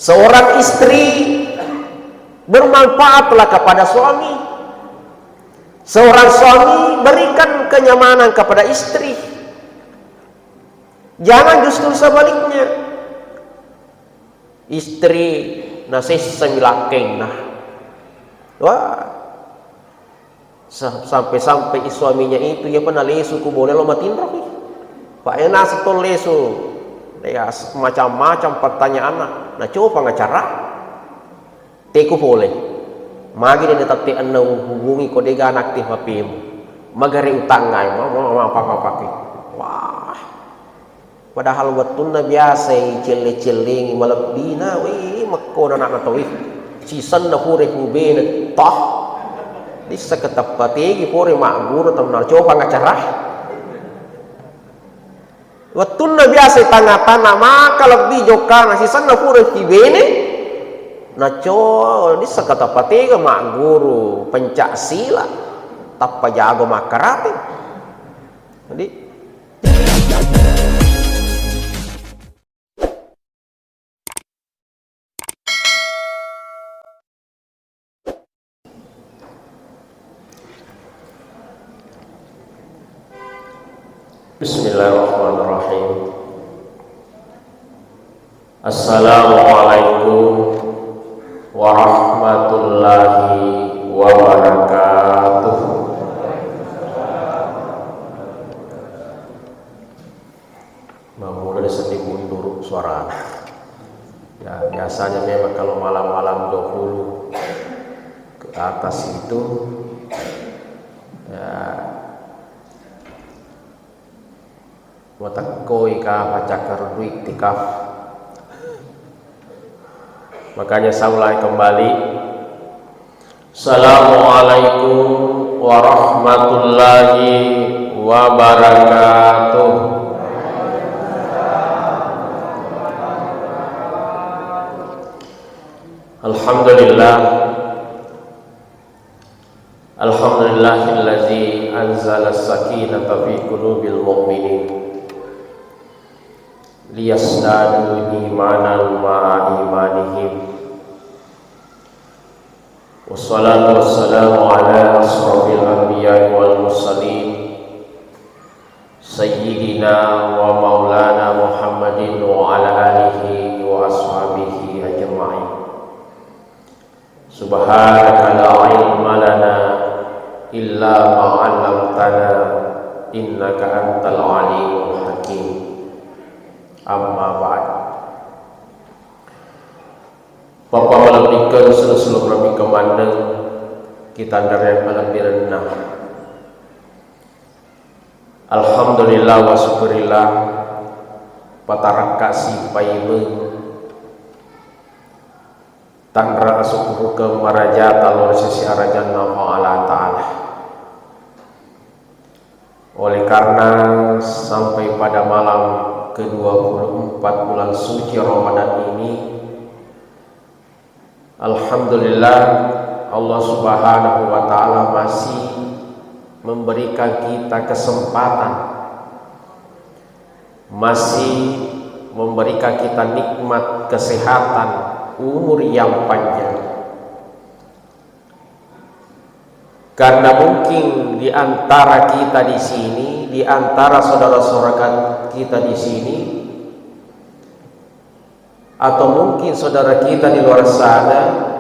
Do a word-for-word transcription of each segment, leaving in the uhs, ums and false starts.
Seorang istri, bermanfaatlah kepada suami. Seorang suami, berikan kenyamanan kepada istri. Jangan justru sebaliknya. Istri nasessami lakkainna. Wah. Sa-, sampai-sampai suaminya itu, iya pa nalesu ku bone lo matinroki. Pak, eh, naseng to lesu. Ya, s-, macam-macam pertanyaanna. Nacopang acara. Teku pole. Magi de' tette' anna hubungi ko de'ga naktif H P-mu. Magare utangngai, ma-, ma-, ma-, apa-apa ki. Wah. Padahal wettunna biasai celle-cellengi malebbina, wih, mekkona ana'na tauwe. Sisenna pura ku bene, toh. Dissa keteppa tegi pura magguru, tau nacopang acara. Wettunna biasai tangnga-tangnga maka lebbi jokkana, sisenna pura ki bene, naco-, dissa keteppa tega magguru pencak sila, tappa jago makkarate. Jadi, Bismillahirrahmanirrahim. Assalamualaikum warahmatullahi wabarakatuh. Mammula seddi mundur suarana. Ya, biasanya memang kalau malam-malam dua puluh ke atas itu, ya, watekkoi ka pacakkaruddu iktikaf. Makanya saya ulangi kembali. Assalamualaikum warahmatullahi wabarakatuh. Alhamdulillah. Alhamdulillahillazi anzala sakinata fi qulubil mu'minin liyazdadu imanan ma'a imanihim. Wassalatu wassalamu ala asrafil anbiya'i wal mursalin, sayyidina wa maulana Muhammadin wa ala alihi wa ashabihi ajma'in. Subhanaka la ilma lana illa ma 'allamtana, innaka antal alimul hakim. Amma ba'd. Pappa malebbikkeng, sulu-sulu malebbikkeng maneng, kita ndareng malebbirenna. Alhamdulillah wa syukurillah, patarakka sipaimeng, tanra asukkurukeng marajata lao ri sesi arajanna Allah Ta'ala. Oleh karena sampai pada malam kedua puluh empat bulan suci Ramadan ini, alhamdulillah, Allah Subhanahu wa Ta'ala masih memberikan kita kesempatan, masih memberikan kita nikmat kesehatan, umur yang panjang. Karena mungkin di antara kita di sini, di antara saudara-saudara kita di sini, atau mungkin saudara kita di luar sana,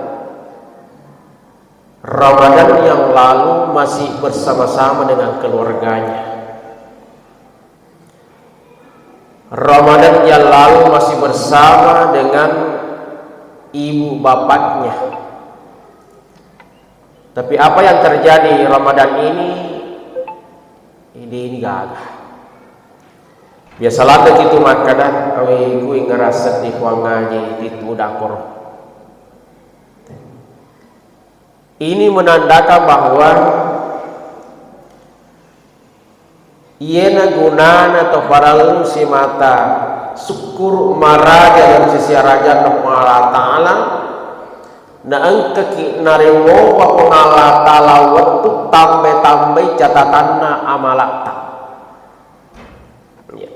Ramadan yang lalu masih bersama-sama dengan keluarganya. Ramadan yang lalu masih bersama dengan ibu bapaknya. Tapi apa yang terjadi Ramadan ini, ini, ini gagal. Biasa ladde' itu makkada, awi kui ngerasa di puang ngaji itu dakor. Ini menandakan bahwa iyena gunana atau parellu simata sukkuru maraja dari sisi arajanna Puang Allah Ta'ala, naengkaki naremopa Puang Allah Ta'ala wettu tambai-tambai catatanna amalatta. Ya.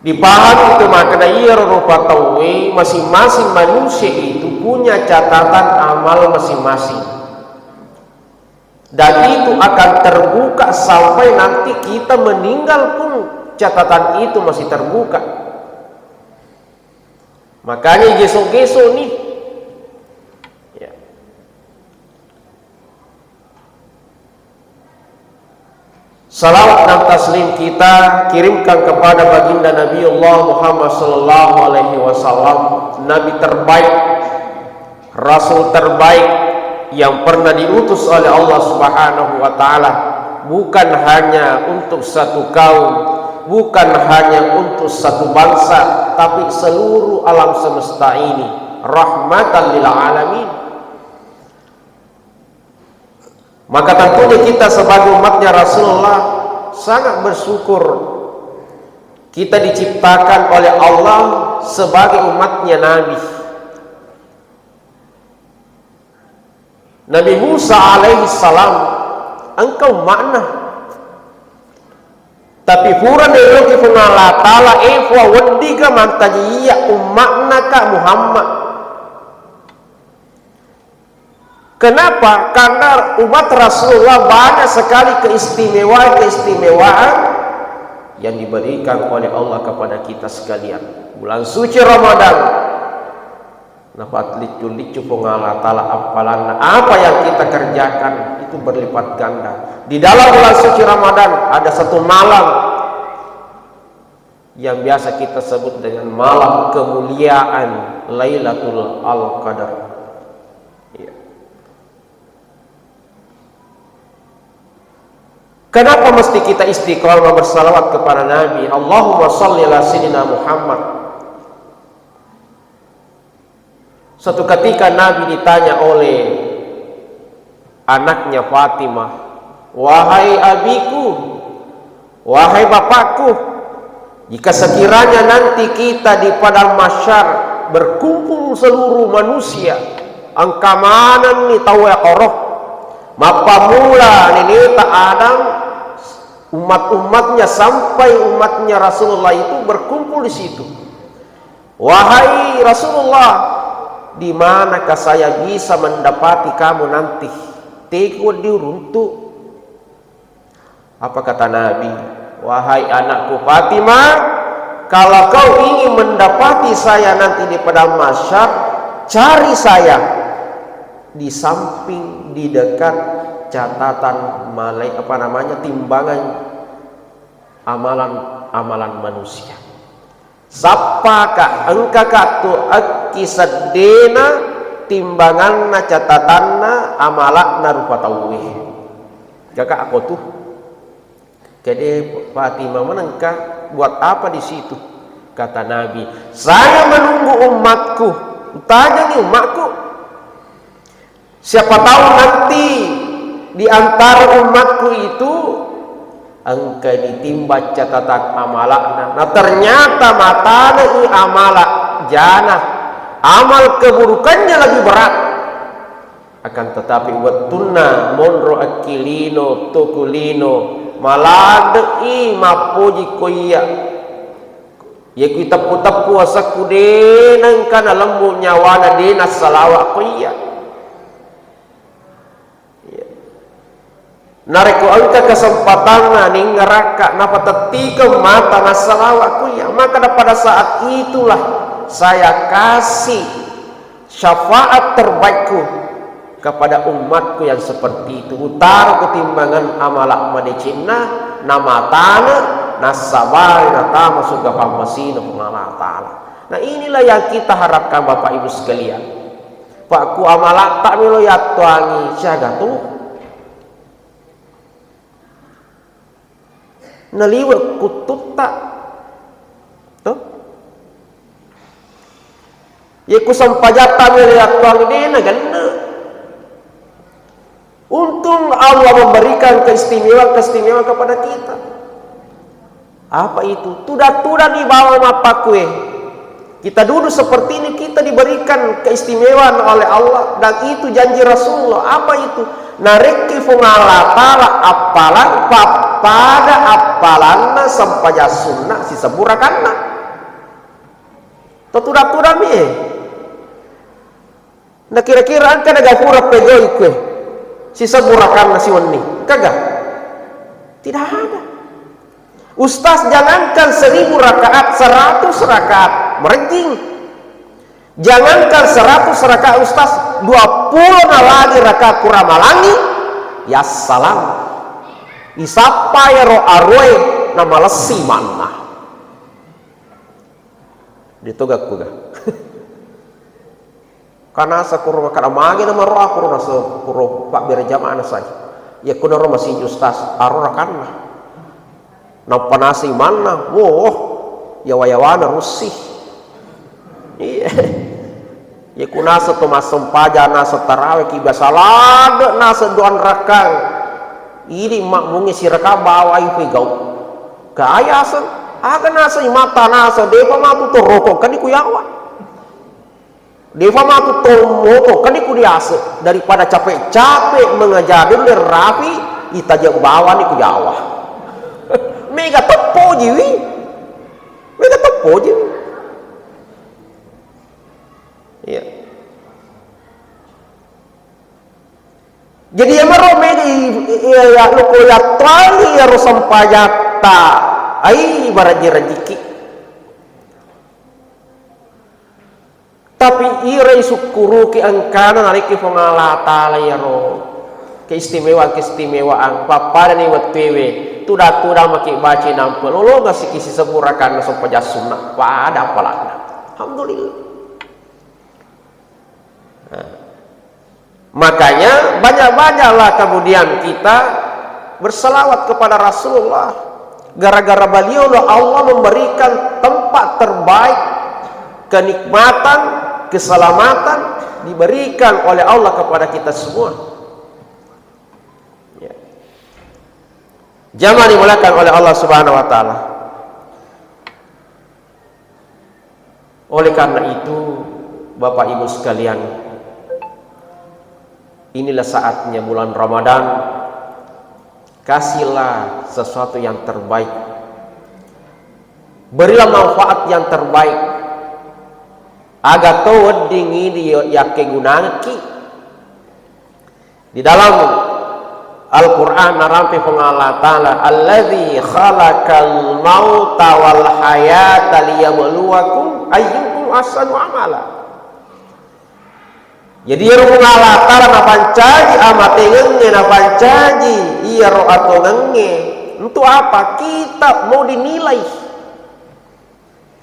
Dipahami tu makna iyaro rupa tauwe, masing-masing manusia itu punya catatan amal masing-masing. Dan itu akan terbuka sampai nanti kita meninggal pun catatan itu masih terbuka. Makanya geso-geso nih. Ya. Salawat dan taslim kita kirimkan kepada baginda Nabiullah Muhammad sallallahu alaihi wasallam, Nabi terbaik, Rasul terbaik yang pernah diutus oleh Allah Subhanahu wa Ta'ala, bukan hanya untuk satu kaum, bukan hanya untuk satu bangsa, tapi seluruh alam semesta ini, rahmatan lil alamin. Maka tentunya kita sebagai umatnya Rasulullah sangat bersyukur kita diciptakan oleh Allah sebagai umatnya Nabi. Nabi Musa alaihi salam engka umma'na. Tapi pura naeloki Puang Allah Ta'ala, e Puang, weddiga mantaji iya umma'na ka Muhammad. Kenapa? Karena umat Rasulullah banyak sekali keistimewaan-keistimewaan yang diberikan oleh Allah kepada kita sekalian. Bulan suci Ramadan, napaliccu-liccu Puang Allah Ta'ala appalanna. Apa yang kita kerjakan itu berlipat ganda. Di dalam bulan suci Ramadan ada satu malam yang biasa kita sebut dengan malam kemuliaan Lailatul Qadar. Iya. Kenapa mesti kita istiqomah bersalawat kepada Nabi? Allahumma salli ala sayyidina Muhammad. Suatu ketika Nabi ditanya oleh anaknya Fatimah, "Wahai abiku, wahai bapakku, jika sekiranya nanti kita di padang mahsyar berkumpul seluruh manusia, engka manenni tau e koro, mappamula neneta Adam, umat-umatnya sampai umatnya Rasulullah itu berkumpul di situ. Wahai Rasulullah, di manakah saya bisa mendapati kamu nanti? Tega wedding uruntu." Apa kata Nabi? "Wahai anakku Fatimah, kalau kau ingin mendapati saya nanti di padang mahsyar, cari saya di samping, di dekat catatan malai-, apa namanya, timbangan amalan-amalan manusia." Sappaka, engkaka tu akki seddena timbanganna, catatanna, amala'na rupa tauwe. Kaka ako tu. Kede Fatimah menengka, "Buat apa di situ?" Kata Nabi, "Saya menunggu umatku." Utajani umatku. Siapa tahu nanti di antara umatku itu engka ditimbang catatan amala'na. Nah, ternyata matana i amala jana, amal keburukannya lebih berat. Akan tetapi, wettunna monro akki lino, toku lino, maladde'i mappoji ko iya. Iyaku iteppu-teppu asekku, de nengka nalemmu nyawana, de nassalawa ko iya. Iya. Narekko engka kesempatanna ningngerakka, napatettikeng mata nassalawa ko iya, maka pada saat itulah saya kasih syafaat terbaikku kepada umatku yang seperti itu. Utaro ku timbangan amala madecenna, namatana, nassabari natama suga pammasina Puang Allah Ta'ala. Nah, inilah yang kita harapkan, Bapak Ibu sekalian. Pak, ku amalatta melo yattuangi siaga tu. Naliwe kuttutta. Toh? Ye ku sempajatta melo yattuangi, de nagenne. Untung Allah memberikan keistimewaan-keistimewaan kepada kita. Apa itu? Tudang-tudang ibawa mappakue. Kita duduk seperti ini, kita diberikan keistimewaan oleh Allah, dan itu janji Rasulullah. Apa itu? Narekki Puang Allah Ta'ala appalang, pappada appalanna sempajang sunna sisebbu rakanna. Tatuda-tudami e. Na kira-kira engka naga pura pegoi kue sisebbu rakaanna siwenni? Engkaga? Tidak ada. Ustaz, jangankan seribu rakaat, seratus rakaat, merejing. Jangankan seratus rakaat, Ustaz, dua puluh na lagi rakaat kuramalangi, ya salam. Isappa ero aroe na malessi manna. Ditogakkuga? Kanasa kuro makkada magi na maro aku ro naso kuro pabbere jamaah nasai. Iya kunaro masiji ustaz, aro rakanna. Nappa nasi manna, woh, yawa-yawana russi. Iya. Iya kunasa to massempajang nasa tarawih ki biasa lade nasa doan rakang. Idi makmungi siraka bawai pegau. Kaya aseng, aga nasa imata nasa depa matu to rokong kadi ku yawa. Defa matu tommo to, kani ku diase, daripada capek-capek mengajar dulu rapi, itaja bawani ku Jawa. Mega teppo jiwi. Mega teppo jiwi. Iya. Jadi ya maro mega i- i- iya, ya loko ya tuangi ya ro sempajatta. Ai baraji-rajiki. Tapi iro isukkuruki engkana narekki Puang Allah Ta'ala iyaro keistimewaan-keistimewaan, pappadani wettuewe, tudang-tudang maki baca nampe lolongasiki sisebbu rakanna sempajang sunna, pada apalanna. Alhamdulillah. Nah. Makanya banyak-banyaklah kemudian kita berselawat kepada Rasulullah. Gara-gara beliau loh Allah memberikan tempat terbaik, kenikmatan, keselamatan diberikan oleh Allah kepada kita semua. Ya. Jamaah dimuliakan oleh Allah Subhanahu wa Ta'ala. Oleh karena itu, Bapak Ibu sekalian, inilah saatnya bulan Ramadan, kasihlah sesuatu yang terbaik. Berilah manfaat yang terbaik. Aga to wedding idi yakkegunangekki. Di dalam Al-Quran narampe Puang Allah Ta'ala, "Alladzi khalaqal mauta wal hayata liyabluwakum ayyukum ahsanu amala." Jadi iyaro Puang Allah Ta'ala napancaji amatengengnge, napancaji iyaro atongengnge. Untuk apa? Kita mau dinilai.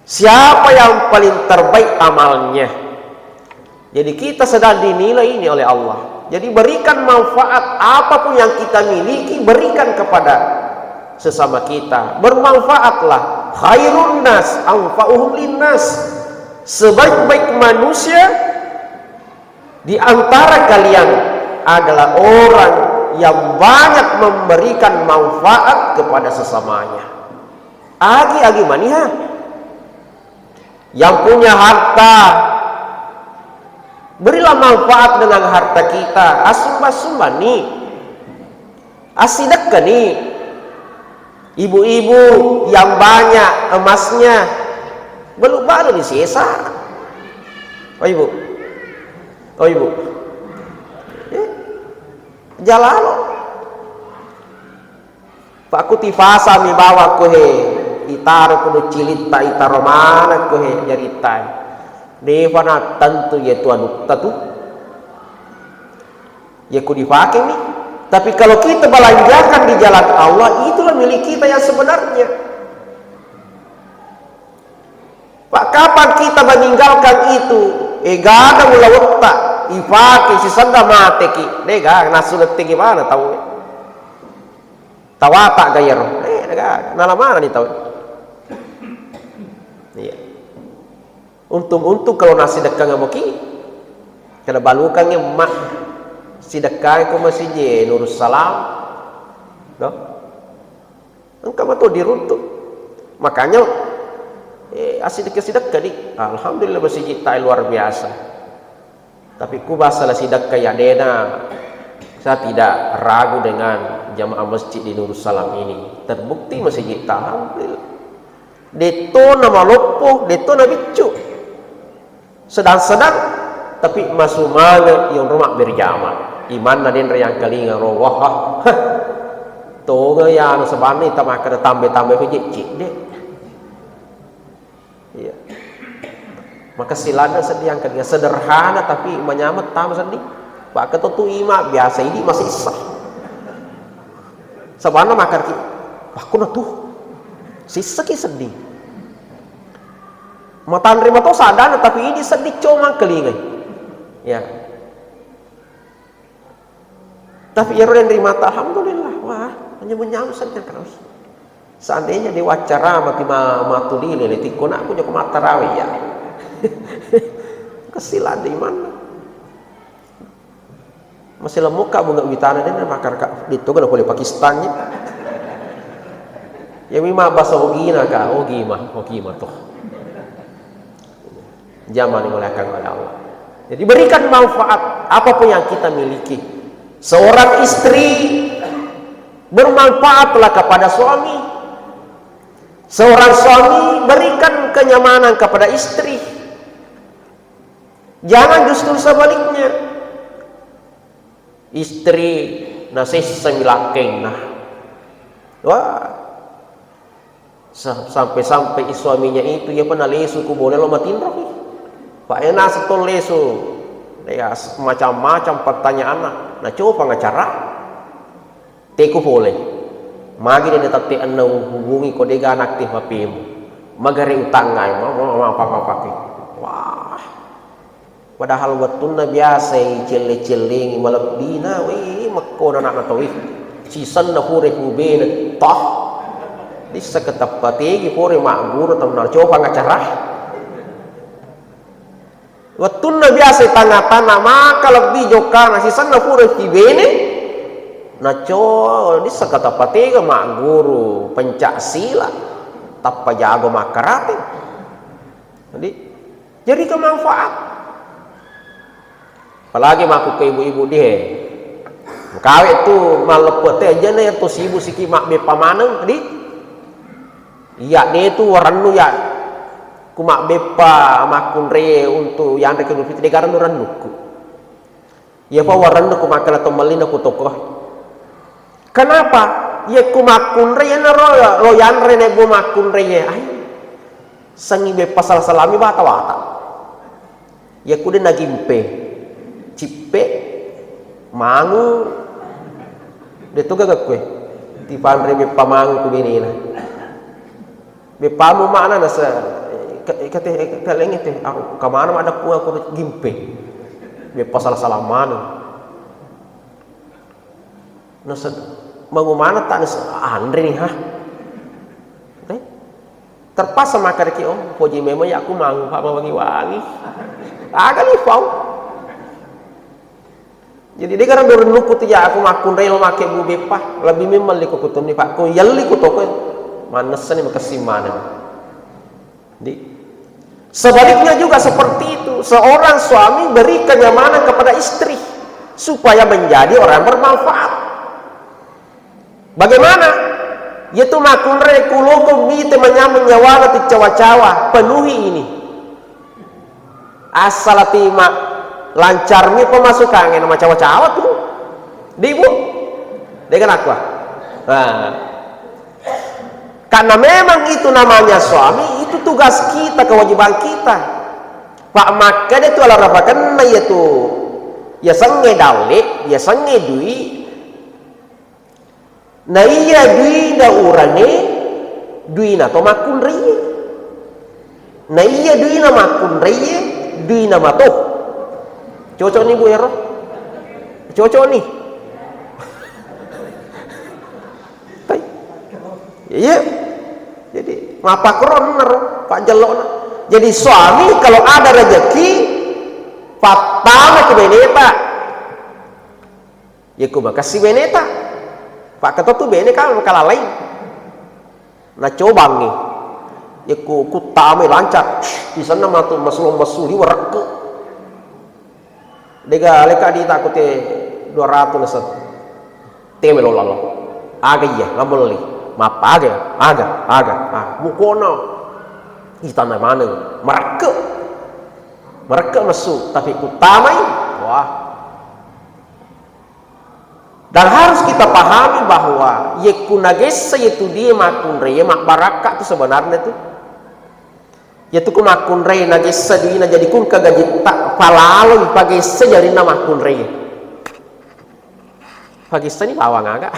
Siapa yang paling terbaik amalnya? Jadi kita sedang dinilai ini oleh Allah. Jadi berikan manfaat apapun yang kita miliki, berikan kepada sesama kita. Bermanfaatlah. Khairun nas anfa'uhum linnas. Sebaik-baik manusia di antara kalian adalah orang yang banyak memberikan manfaat kepada sesamanya. Agi-agi maniha. Yang punya harta, berilah manfaat dengan harta kita. Asumba-sumbani. Asidekka ni. Ibu-ibu yang banyak emasnya, balu-balu ni sesa. Oh ibu, oh ibu, eh, jalalo. Pakkuti fasa mi bawakku he, itaro kudu cilitta, itaro manakku he jaritta. Defa na tentu yetu anutta tu. Ya ku dipakeni. Tapi kalau kita belanjakan di jalan Allah, itulah milik kita yang sebenarnya. Pak, kapan kita meninggalkan itu? Eh, gaga mulawetta, ipake sisenna mateki. Dega nasu letting gimana tau? Tawata gayaro. Eh, dega nala mana ni tau? Iya. Untung-untung kalau nasidekkangnga moki, kena balukangngi emma sidekkai ko masiji Nurussalam, no? Engka mato diruntu. Makanya, eh, asidekka-sidekka di. Alhamdulillah masiji tai luar biasa. Tapi ku masalah sidekka ya dena, saya tidak ragu dengan jamaah masjid di Nurussalam ini. Terbukti masiji ta, alhamdulillah. Detto na maloppo, detto na biccu. Sedang-sedang, tapi masumanga yonro mabbere jama. Imanna denre yang kalinga ro, wah, hah. Tonga ya anu sebanna ita makkeda tambe-tambe ko jecce, de. Iya. Maka silana seddi yang kalinga sederhana tapi manyameng tama seddi. Pakka to tu ima biasa idi masessa. Sebanna makkarki, pakku na tu. Sissaki seddi. Matanre mato sadana, tapi idi seddi coma kelingai. Ya. Tapi iyaro denre mata, alhamdulillah, wah, menyamu-nyamu saja terus. Seandainya diwacara mati ma-, matulile, le tikko nak aku joko mata rawe ya. Kesilan di mana? Masih lemukka bunga witana, de' na makkaraka dittoga na pole Pakistan ni. Ya memang bahasa ogina ka, ogima, ogima toh. Jamaah dimuliakan oleh Allah. Jadi berikan manfaat apapun yang kita miliki. Seorang istri, bermanfaatlah kepada suami. Seorang suami, berikan kenyamanan kepada istri. Jangan justru sebaliknya. Istri nasessami lakkainna. Wah. Sa-, sampai-sampai suaminya itu, iya pa nalesu ku bone lo matinroki. Pa ena setol lesu. Ya, s-, macam-macam pertanyaanna. Na coba ngacara. Teku pole. Magi de' tette anna hubungi ko de' ganak te mapemu. Magare utangngai, ma-, ma-, ma-, apa-apa-apa. Wah. Padahal wettunna biasai celle-cellengi malebbina, wei, mekkona anakna tauwe. Sisenna pura pubene, toh. Dissa ketappa tegi pura magguru tonna coba ngacara. Wettunna biasa tangnga-tangnga maka lebbi jokkana sisenna pura ki bene, naco dissa kata patega magguru pencak silat, tappa jago makkarate. Jadi, jadi kemanfaat. Apalagi makkukku ibu-ibu di he. Kawe tu malleppe te aja na tu sibuk siki mabbeppa maneng, di. Iya de tu warennu ya. Ku mabbeppa makkunrai untuk yanre Idul Fitri, de garennu rennukku. Iya pa warennu ku makkeda to melli na ku toko. Kenapa? Iya ku makkunrai, iya na ro, ro yanre na bu makkunrai ya. Ai. Sengi beppa sala-salami bata-bata. Iya ku de nagimpe. Cippe, mangu, de tu gaga kue. Tipanre beppa mangu ku benena. Beppamu makna nase-, ke-, kete-, kelengnge te, aku kamana madeppu aku gimpe. Beppa sala-sala maneng. Nase-, mangu mana tak nase-, anre ni, ha? Eh? Terpaksa makkadaki, oh, poji memang ya aku mangu, Pak, mawangi-wangi. Aga ni, pau. Jadi, de garennu rennukku tu ya aku makkunrai lo make bu beppa, lebbi memang liko kutunni, Pak. Ku yelli ku toko, manessani makessing maneng. Di, sebaliknya juga seperti itu, seorang suami beri kenyamanan kepada istri supaya menjadi orang yang bermanfaat. Bagaimana? Yaitu makkunrai kuloko mite manyameng nyawana tu cawa-cawa, penuhi ini. Assalati ma-, lancarmi pemasukannya, nama cawa-cawa tu. Di, Bu? De kan aku, ah. Nah. Karena memang itu namanya suami, itu tugas kita, kewajiban kita. Pak makkeda tu ala rapakenna ya tu. Ya sengnge dalle, ya sengnge dui. Na iya duina urangnge, duina to makkunraie. Na iya duina makkunraie, duina mato. Cocok ni, Bu, ero? Cocok ni? Tai. Iya. Jadi, mapakronaro, Pak, jellona. Jadi, suami kalau ada rezeki, pattama ke beneta. Yekko makessi beneta, pakkato tu bene kan makalalai. Nacobangngi. Yekko kuttamai lancar, pisanna matu massulo massuli warekke. Dega leka di takute dua ratus naseng. Teme lo lalo. Aga iya, lamelli. Mappa aga, aga, aga. Ah, mukona. Itana maneng, marekke. Marekke messu, tapi kuttamai, wah. Dan harus kita pahami bahwa yekku nagessa yetu die makkunraie mabbarakka tu sebenarnya tu. Yetu ku makkunrai nagessa duina jadi kungka gajitta, palalo ipagessa jarinna makkunrai. Pagessani bawang aga.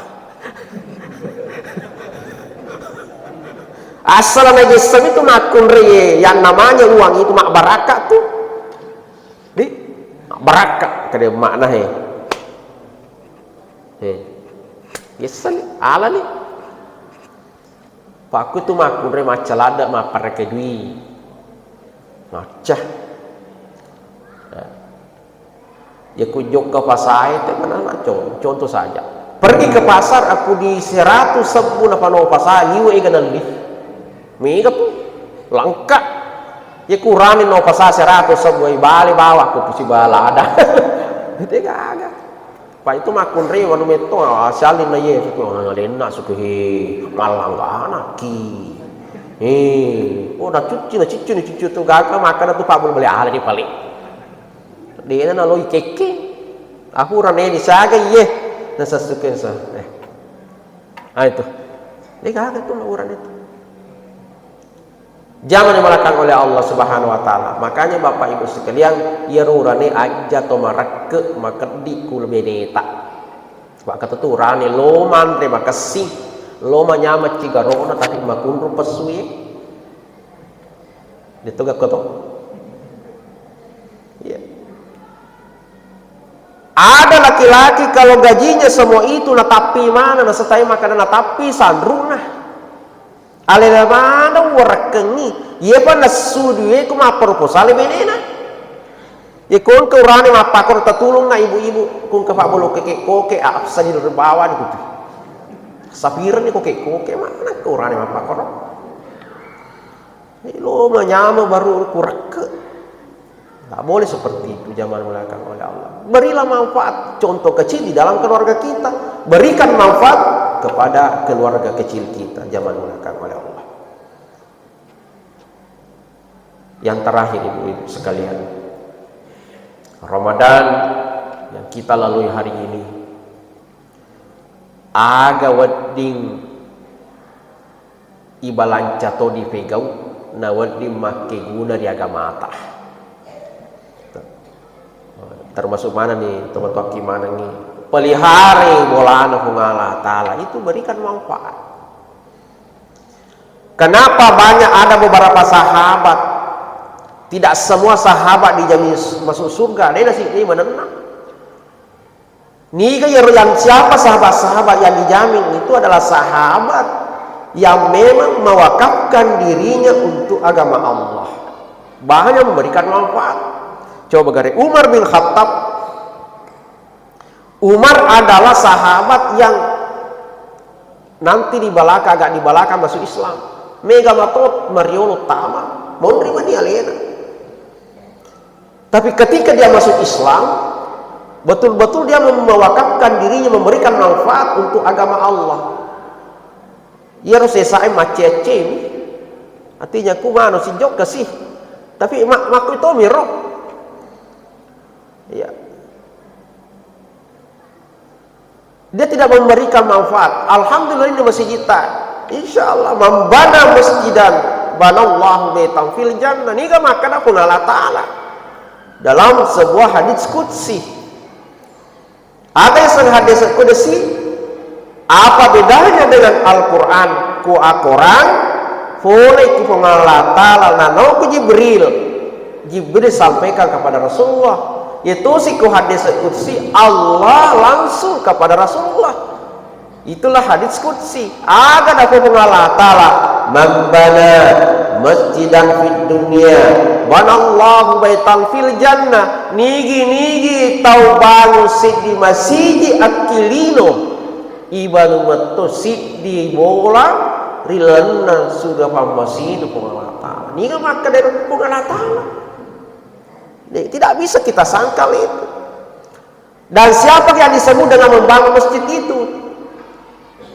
Asal nagessami tu makkunrai, yang namanya uang itu mabbarakka tu. Di, mabbarakka, kada makna he. He. Gessani, alani. Pakku tu makkunrai macca ladde mapparekke dui. Macca. Ya. Ya ku jokka pasae te manana con-, contoh saja. Pergi ke pasar aku di seratus sebbu napano pasae liwe ega nalli. Mega pu. Langka. Ya ku rame no pasae seratus sebbu bale bawa aku tu si balada. Te gaga. Pa itu makkunrai wanu metto, ah, sialin na ye, suku, ah, lenna suku he, mallangganaki. Eh, oh, na cucci, na ciccu, na ciccu tu gaga, makkana tu pabbulu bale ala di pale. Dena na loi kekke. Aku rane di saga ye, na sasuke sa. Eh. Ah, itu. Dia gaga tu urane tu. Jangan dimalakkan oleh Allah Subhanahu wa Ta'ala. Makanya, Bapak Ibu sekalian, iyaro urane ajja to marekke makeddi ku beneta. Sebab kata tu urane lo manre makessing, lo manyameng cigarona, tapi makunru pessu e. Dia tu gak to. Iya. Ada laki-laki kalau gajinya semua itu natappi mana, nasetai makanan natappi sanruna. Alena maneng uwarekkengngi, iyepa nessu dui'e ko mapproposal benena. Yekko engka urane mappakkoro, tatulungnga ibu-ibu, ko engka pabbolo koke-koke, absengi ri bawani kutu. Sapirenni koke-koke, maneng ko urane mappakkoro. Lo manyameng baru kurekke. Tak boleh seperti itu, jamaah dimuliakan oleh Allah. Berilah manfaat, contoh kecil di dalam keluarga kita. Berikan manfaat kepada keluarga kecil kita, jamaah dimuliakan oleh Allah. Yang terakhir, ibu-ibu sekalian, Ramadan yang kita lalui hari ini, aga wedding ibalanca to dipegau, nawedding makkeguna ri agamata. Termasuk manenni tomatoakki manengngi, peliharai bolana Puang Allah Ta'ala, itu berikan manfaat. Kenapa banyak ada beberapa sahabat, tidak semua sahabat dijamin masuk surga, ada nasi ini menenang. Niga iyaro yang siapa sahabat-sahabat yang dijamin itu adalah sahabat yang memang mewakafkan dirinya untuk agama Allah. Bahkan yang memberikan manfaat. Coba gare Umar bin Khattab. Umar adalah sahabat yang nanti di balaka, agak di balaka masuk Islam. Mega mato mariolo tama, monri mani alena. Tapi ketika dia masuk Islam, betul-betul dia mewakafkan dirinya memberikan manfaat untuk agama Allah. Iyaro sesae macce-accemi. Artinya ku mano sijokka sih. Tapi ma-, makku tomiro. Iya. Dia tidak memberikan manfaat. Alhamdulillah ini masjid ta. Insya Allah, "Man bana masjidan, banallahu baitan fil jannah." Niga makkeda Puang Allah Ta'ala dalam sebuah hadis qudsi. Ada yang hadis qudsi, apa bedanya dengan Al-Quran? Ku Al-Quran, pole ku Puang Allah Ta'ala, nano ku Jibril. Jibril sampaikan kepada Rasulullah. Yaitu si ku hadis qudsi, Allah langsung kepada Rasulullah. Itulah hadis qudsi. Aga dako Puang Allah Ta'ala, "Man bana masjidan fid dunya, banallahu baitan fil jannah." Nigi-nigi tau bangun siddi masiji akkilino, ibanu metto siddi bola ri lalenna surga pammasidu Puang Allah Ta'ala. Niga makkeda Puang Allah Ta'ala? Tidak bisa kita sangkal itu. Dan siapa yang disebut dengan membangun masjid itu?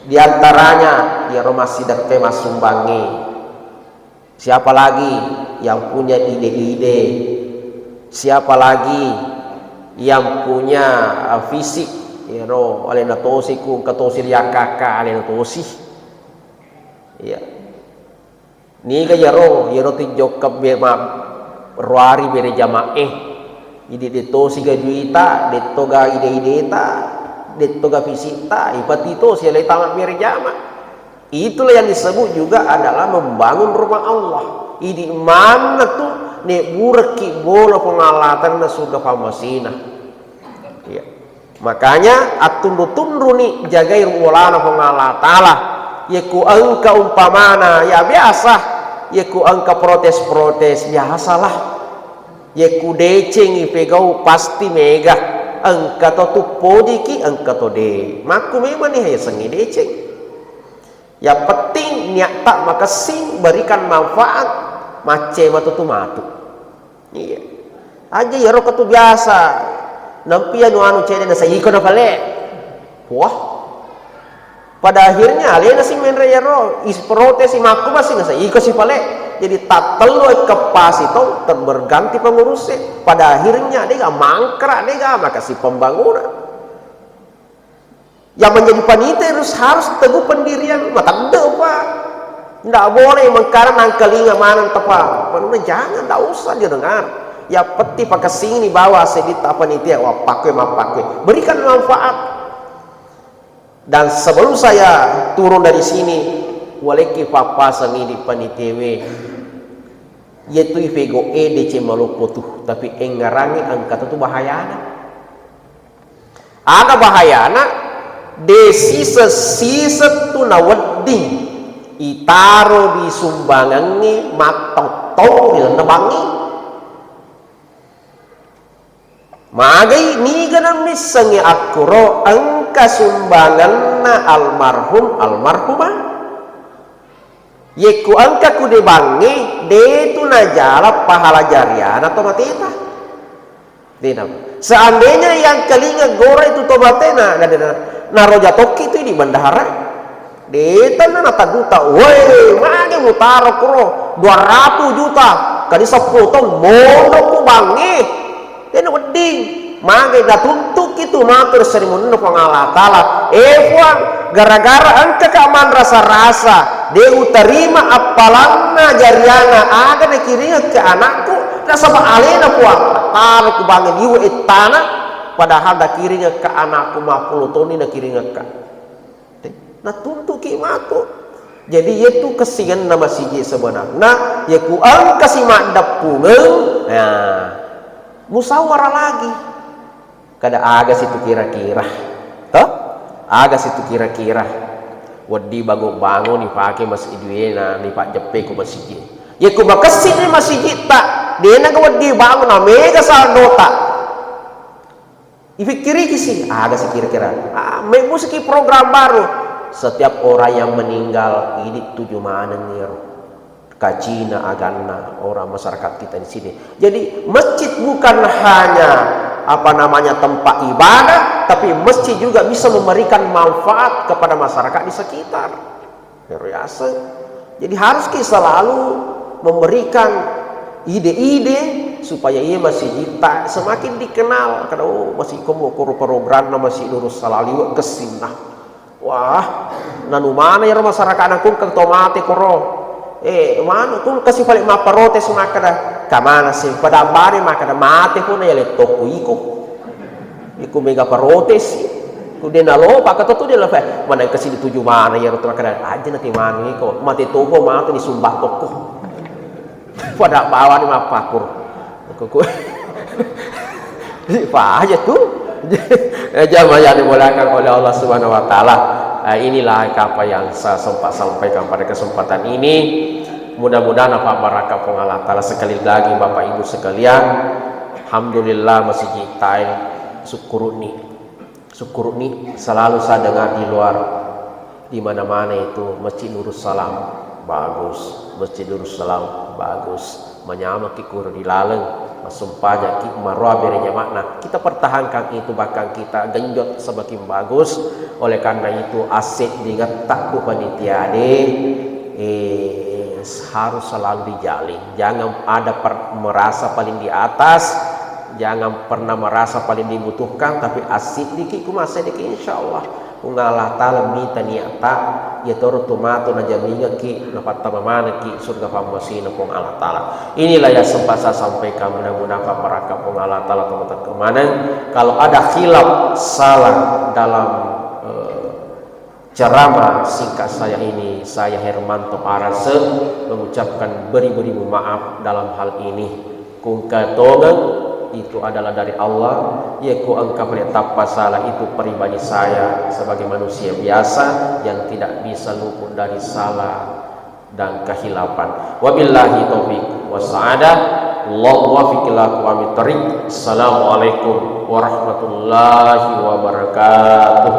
Di antaranya, iyaro massidekka massumbangngi. Siapa lagi yang punya ide-ide? Siapa lagi yang punya, eh, fisik, iyaro alena tosi ku engka tosi riakkakka alena tosi. Iya. Niga iyaro, iyaro tinjokka be-, ma-, ruari bere jama'e. Idi de tosi ga juita, de toga ide-ideta, de toga fisikta, ipati tosi aleta mabbere jama. Itulah yang disebut juga adalah membangun rumah Allah. Idi manna tu nebburekki bola Puang Allah Taala na surga pammasina. Iya. Makanya attunru-tunruni jagai bolana Puang Allah Taala. Yekku engka umpamana, ya biasa. Yekku engka protes-protes, biasalah. Yekku decengi pegau pasti mega. Engka to tuppojiki, engka to de. Makku memang nih ya sengi deceng. Yang penting niatta makessing, berikan manfaat, macce matu tu matu. Iya. Aja iyaro ketu biasa. Nampi anu anu cede na saiko na pale. Wah. Pada akhirnya alena si menre iyaro, is protes si makku masih na saiko si pale. Jadi tattellu ekkepasi tong ter-, berganti pengurusnya. Pada akhirnya dega mangkrak dega makasi pembangunan. Yang menjadi panitia harus, harus teguh pendirian, matedde, Pak. Ndak boleh mengkara nangkalinga maneng tepa. Pokoknya jangan, ndak usah didengar. Yang penting pakesini bawa sedita panitia, wah, pakwe, mappakwe. Berikan manfaat. Dan sebelum saya turun dari sini, walekki pappaseng idi panitiawe. Yetu ifego e deceng maloppo tu, tapi engngerangi engka tu bahayana. Aga bahayana, de siseng-siseng tu nawedding itaro di sumbangengnge mattottong ri lalenna bangnge. Magai niga nammissengngi akkuro engka sumbangenna almarhum, almarhumah. Yekku engka ku de bangnge, de tu najala pahala jariana to mateta. Dena. Seandainya yang kelinga gora itu tomatena, na, na, na, naroja tokki tu di bendahara. Detanna natadduta, woi, magi mutaro kuro dua ratus juta, kadi seppulo taung, mondo ku bangnge. Dena wedding. Magi natuntuki tu matur serimunna Puang Allah Taala. Eh, Puang, gara-gara engka ka manrasa-rasa, de utarima appalanna jariana aga nakiringekka anakku, nasaba alena Puang, taro ku bangnge liwe ettana, padahal nakiringekka anakku mappulo tonni nakiringekka. Te, natuntuki matu. Jadi, yetu kessingenna masigi sebenarna, yeku engka si maddeppungeng, nah, musawara lagi. Kada aga situ kira-kira. Toh? Aga situ kira-kira. Wedding bangun-bangun ipake masigi duena, ipajjeppe ku masigi. Yeku makessini masigitta, denaga wedding bangun, na mega saldota. Ipikkiriki si, aga si kira-kira. Ah, mebbusiki program baru. Setiap orang yang meninggal, idi tuju maneng iyaro. Kacina aganna orang masyarakat kita di sini. Jadi, masjid bukan hanya, apa namanya, tempat ibadah, tapi masjid juga bisa memberikan manfaat kepada masyarakat di sekitar. Ero yaseng. Jadi, harus ki selalu memberikan ide-ide supaya iya masih kita semakin dikenal. Kada, oh, masih komo koro programna masih lurus salah liwat kessinna. Wah, nanu mana ero masyarakat nangkung ke to mate koro. Eh, mana kung kasi pale mapparotes makkada, kamana sih? Pada bare makkada mate pun ya lettokku iko. Iko mega protes. Ku de nalo, pakka to tu de la, eh, mana kasi dituju mana ero tu makkada, aja nanti manu iko. Mate toko mate ni sumbat toko. Pada bawani mappakur. Kuku. Paja tu. Eh, jamaah yang dimuliakan oleh Allah Subhanahu wa Ta'ala, eh, inilah apa yang saya sempat sampaikan pada kesempatan ini. Mudah-mudahan apa barakah Puang Allah Ta'ala. Sekali lagi, Bapak Ibu sekalian, alhamdulillah, masih kita syukuri. Syukuri, selalu saya dengar di luar, di mana-mana itu Masjid Nurus Salam, bagus. Masjid Nurus Salam, bagus. Manyamaki kuro di laleng, massumpajaki maroa bere jama'na. Kita pertahankan itu, bahkan kita genjot semakin bagus. Oleh karena itu, aset di ngettak ku panitia de, eh, harus selalu dijalin. Jangan ada per-, merasa paling di atas, Jangan pernah merasa paling dibutuhkan, tapi assiddiki ku masseddiki, insyaallah Puang Allah Ta'ala mita niatta, iya toro tu matu najamingekki, napattama manekki surga pammasina Puang Allah Ta'ala. Inilah yang sempat saya sampaikan, mudah-mudahan berkah Puang Allah Ta'ala teman-teman maneng. Kalau ada khilaf, salah dalam eh, ceramah singkat saya ini, saya Hermanto Arase mengucapkan beribu-ribu maaf dalam hal ini. Kungka tongeng itu adalah dari Allah, iya ku engka pada tappa salah itu pribadi saya sebagai manusia biasa yang tidak bisa luput dari salah dan kehilapan. Wabillahi taufiq wa sa'adah. Allahu muwaffiq ila aqwamit thariq. Assalamualaikum warahmatullahi wabarakatuh.